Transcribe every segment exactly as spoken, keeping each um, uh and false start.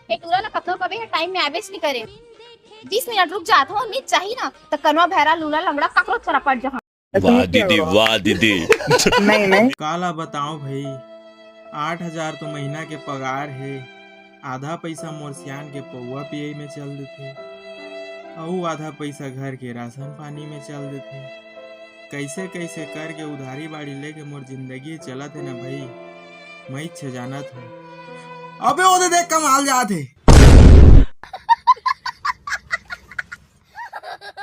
ए टूरा ला कखरो कभी टाइम में आवेच नहीं करे। बीस मिनट रुक जात हो, नहीं चाही ना, त कनवा भैरा लूला लंगड़ा ककरो थोड़ा पड़ जहा। वाह दीदी, वाह दीदी। काला बताओ भाई, आठ हजार तो महीना के पगार हे, आधा पैसा मोर सियान के पौवा पियई में चल देथे, अउ आधा पैसा घर के राशन पानी में चल देथे। कैसे कैसे करके उधारी बाड़ी लेके मोर जिंदगी चलत हे ना भाई, मैं इच्छा जानत हूँ। अबे ओदे देख कमाल जात हे।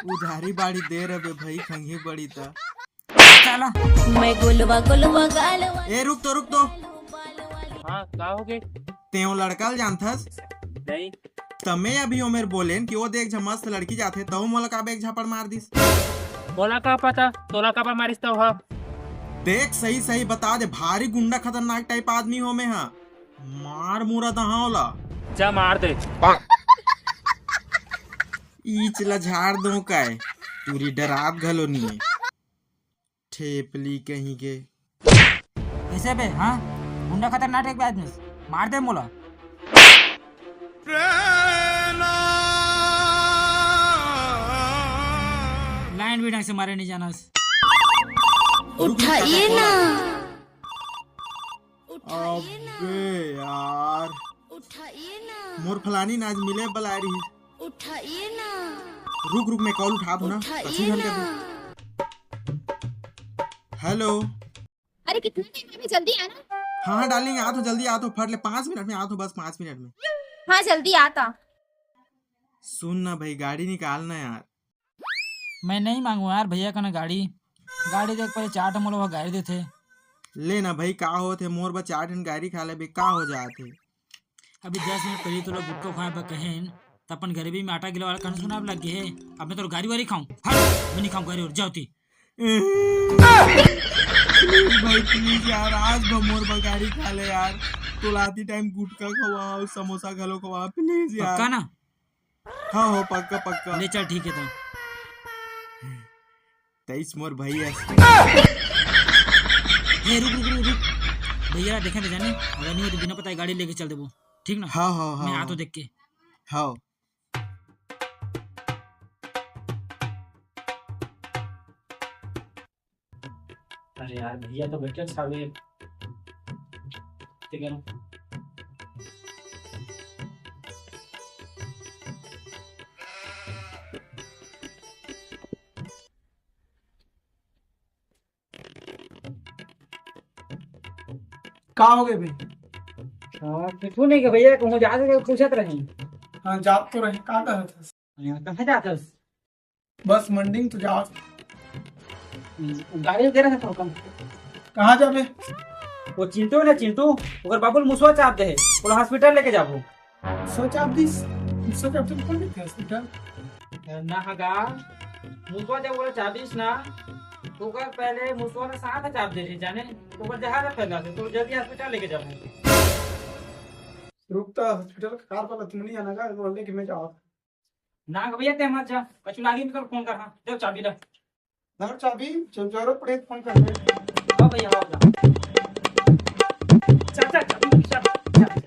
उधारी बाड़ी दे रहे भाई, खंगी बड़ी ता। साला। मैं गोलवा गोलवा गालवा। ए, रुक तो, रुक तो। हाँ, का हो गए? तें ओ लड़का ल जानथस? नहीं। त मैं अभी ओमेर बोलेन कि ओ देख झ मस्त लड़की जाथे, त ओ मोला काबे एक झापड़ मार दिस। मोला का पता, तोला काबा मारिस त ओ ह? देख, सही सही बता दे, भारी गुंडा खतरनाक टाइप आदमी हो मैं हा। मार मुरा दहा ओला। जा मार दे। ईच ला झाड़ दो काय, टूरी डरात घलो नहीं है। ठेपली कहीं के। कैसे बे, हाँ? गुंडा खतरनाक एक आदमी। मार दे मोला। लाइन भी ढंग से मारे नहीं जाना। उठाइए ना। अबे यार। उठाइए ना। मोर फलानी ना आज मिले बला रही। उठाइए ना। रुक, रुक, मैं कॉल उठा दूं ना। उठाइए कछु झन कर ना। दूं। हेलो। अरे, कितना टाइम है? जल्दी आना। हाँ, हाँ, डार्लिंग, आ तो जल्दी आ तो, फट ले, पाँच मिनट में आ तो, बस पाँच मिनट में। हाँ, जल्दी आता। सुन ना भाई, गाड़ी निकाल ना यार। मैं नहीं मांगू यार भैया कना गाड़ी। गाड़ी देख, पहले चार ठन मोला वो गाड़ी देथे। ले ना भाई, का होत हे, मोर बर चार ठन गाड़ी खा लेबे, का हो जात हे? अभी दस मिनट पहले तो लोग गुटखा खाए बर कहेन, त अपन गरीबी में आटा गिलवा वाला कहना सुनाब लग गए हे। अब मैं तो गाड़ी वाड़ी खाऊं, हट, मैं नहीं खाऊं गाड़ी और, जाओ ती। प्लीज भाई, प्लीज यार, आज ब मोर बर गाड़ी खा ले यार। तोला आती टाइम गुटखा खवा, समोसा घलो खवा, प्लीज यार। पक्का ना? हाँ हो, पक्का, पक्का। ले चल, ठीक है तो। तेईस मोर भैया। ए, रुक, रुक, रुक, रुक। भैया, देखे तो जाने, अगर नहीं हो तो बिना पता गाड़ी लेके चल देबो, ठीक ना? हाँ, हाँ, हाँ, मैं हाँ। आतो देख के। हाँ। अरे यार, भैया तो बैठे सामने। ठीक है ना? का हो गए भाई? हाँ, कुछ नहीं के भैया, कहूँ जात रहे, पूछत रहे। हाँ, जात तो रहे, का कहत हस? हाँ, कहाँ जात हस? बस मंडी तो जात। गाड़ी दे रहे थे कम। कहाँ जाबे? वो चिंटू ना, चिंटू, ओकर बाबू ल मुसवा चाप दे हे, ओला हॉस्पिटल लेके जाबो। मुसवा चाप दिस? मुसवा चाप तो कौन लेके हॉस्पिटल? ना हगा, मुसवा जब ओला चाबिस ना, तो ओकर पहले मुसवा में सांप चाप दे रहे जाने, तो ओकर जहाज फैला दे, तो जल्दी हॉस्पिटल लेके जाबो। रुक तो, हॉस्पिटल का कार वाला तुम नहीं आना का, बोल दे कि मैं जाओ। ना भैया, ते मत जा, कछु लागी तो फोन कर, हाँ, दे चाबी ला। धर चाबी, जब जरूरत पड़े तो फोन कर ले। हाँ भैया, हाँ, जा। चल, चल, चाबी, चल, चल।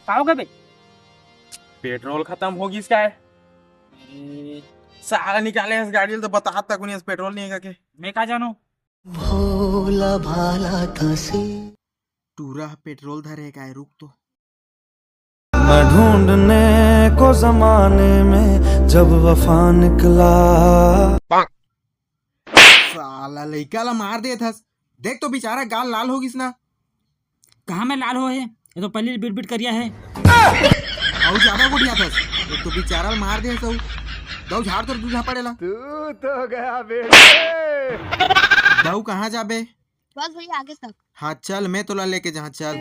का हो गए बे? पेट्रोल खतम हो गिस काय? ए, साला निकाले हस गाड़ी ल तो बता तक नहीं हस पेट्रोल नहीं है के। मैं का जानू? भोला भाला था से। टूरा पेट्रोल धरे काय, रुक तो। मैं ढूंढने को जमाने में जब वफा निकला। साला लइका ला मार देत हस। देख तो बेचारा गाल लाल हो गिस ना। कहाँ में लाल हो हे? ये तो पहले बिट बिट करिया है। अउ ज्यादा गोठियात हस। एक तो बेचारा ला मार दे हस। दऊ झाड़ तोर दूल्हा पड़ेला। तू तो गया बेटे। दऊ कहाँ जाबे? बस भैया, आगे तक। हाँ, चल, मैं तोला लेके जहाँ, चल।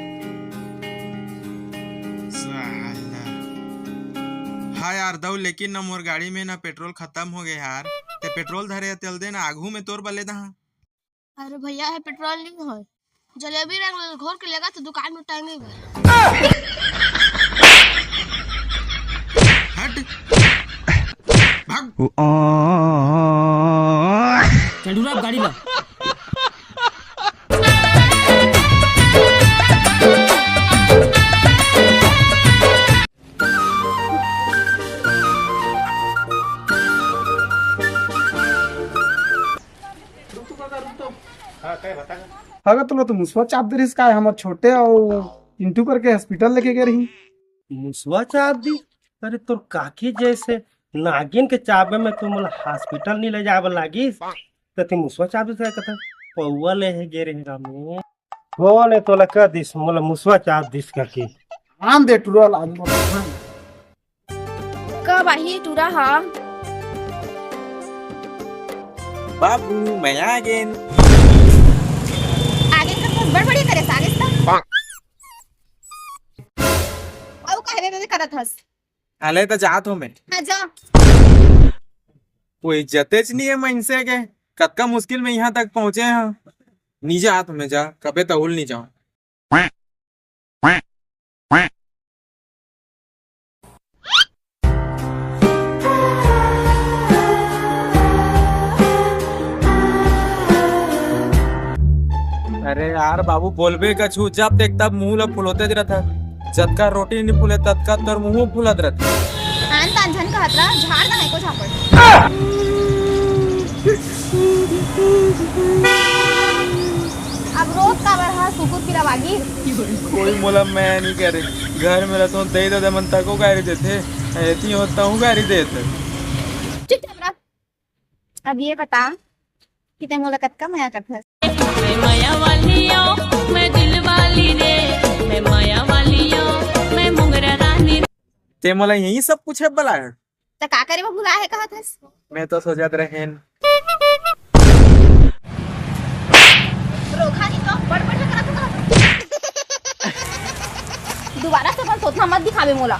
साला। हाँ यार, दऊ, लेकिन ना मोर गाड़ी में ना पेट्रोल खतम हो गए यार। ते पेट्रोल धरे हे, तेल दे ना, आगू में तोर बले दहा। अरे भैया, हे पेट्रोल नहीं होय। जलेबी रंग घोर के लेगा तो दुकान में टांगे बा। हट। भाग। चल, डुरा गाड़ी ला। अगर तोला तो मुसवा चाप दे रिहिस काय, हमर छोटे अउ पिंटू करके हॉस्पिटल लेके गे रही। मुसवा चाप दी? अरे तोर काकी जैसे नागिन के चाबे में तू मोला हॉस्पिटल नहीं ले जाए बर लागिस, त ते मुसवा चाप दिस काय कथा? पौवा ले हे गे रहे रामे। कौन है तोला कह दिस मोला मुसवा चाप दिस करके? आन दे टुरा ला, आन दे। कब आही टूरा हा? बाबू, मैं आ गेन। आगे का बस बड़बड़ी करे सागे सा। अउ काहे बे करत हस? अले त जात हो मैं। हाँ, जा। कोई इज्जतेच नहीं है मनसे के। कतका मुश्किल में यहाँ तक पहुँचे हैं। नी जात हो मैं, जा, कबे तहुल नहीं जाऊँ। अरे यार बाबू, बोलबे कछु, जब देख तब मुंह ल फुलोते रहता। जतका रोटी नहीं फूले, ततका तोर मुंह फुलत रहता। आन तान झन कहत रहा, झाड़ दे एको झापड़। अब रोत काबर हा, कुकुर पिला वागी। कोई मोला मैं नहीं करे, घर में रहता हूँ, दई ददा मन तको गारी देथे, एती होता हूँ गारी देत। चुपचाप रह। अब ये बता कि ते मोला कतका मया करथस? मैं मया वाली आं, मैं दिल वाली रे, मैं मया वाली आं, मैं मोंगरा रानी। ते मोला यही सब पूछे बला है? त का करे बर बुलाए हे कहत हस? मैं तो सोचत रहेन। रोखा नहीं तो बड़ बड़ करत हस। दोबारा से अपन थोथना मत दिखावे मोला।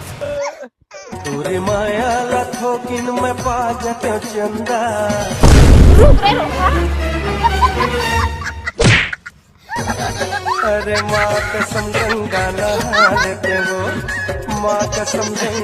तोरे माया ला थोकिन मैं पा जाते चंदा। रुक रे रोखा। अरे माँ कसम गंगा नहा लेते हो, माँ कसम गंगा